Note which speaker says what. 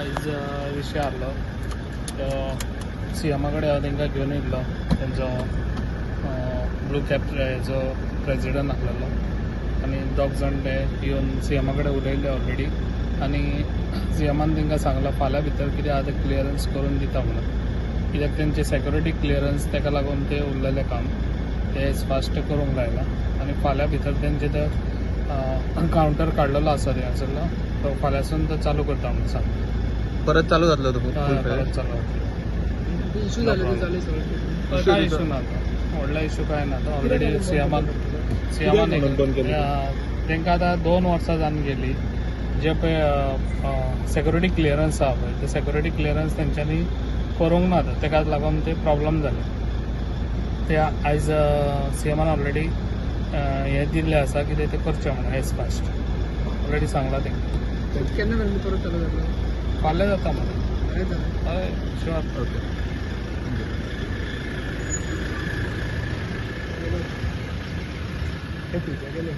Speaker 1: आयज विशय आहलो तो सीएमा कडेन हांव तांकां घेवन येयल्लो. तेंचो ब्लू कॅप हेजो प्रेजिडंट आहलेलो आनी दोग जाण ते येवन सीएमा कडेन उलयले ऑलरेडी आनी सीएमान तांकां सांगलां फाल्यां भितर कितें आहा तें क्लियरन्स करून दिता म्हणून. कित्याक तेंचे सेक्युरिटी क्लियरन्स ताका लागून ते उरलेलें काम ते फास्ट करूंक लायलां आनी फाल्यां भितर तेंचे ते कावंटर काडलेलो आसा थंयसरलो तो फाल्यांसून तो चालू करता म्हणून सांगला.
Speaker 2: परत चालू जातलो तो?
Speaker 1: परत चालू जातलो.
Speaker 3: इशू जाले ते जाले सगळे.
Speaker 1: काय इशू ना तो, व्हडलो इशू काय ना तो. ऑलरेडी सीएमान सीएमान तांकां आतां 2 वर्सां जावन गेली. जे पळय सेक्युरिटी क्लियरन्स आहा पळय ते सेक्युरिटी क्लियरन्स तेंच्यांनी करूंक ना आतां, ताका लागून ते प्रॉब्लम जाले. ते आयज सीएमान ऑलरेडी हें दिल्लें आसा कितें तें करचें म्हणून एज फास्ट ऑलरेडी सांगलां तांकां.
Speaker 3: केन्ना मेरेन परत चालू जातलो?
Speaker 1: फाल्यां जाता म्हणून.
Speaker 3: फाल्यां जाता.
Speaker 1: हय, शुअर.
Speaker 2: ओके.
Speaker 3: गेले.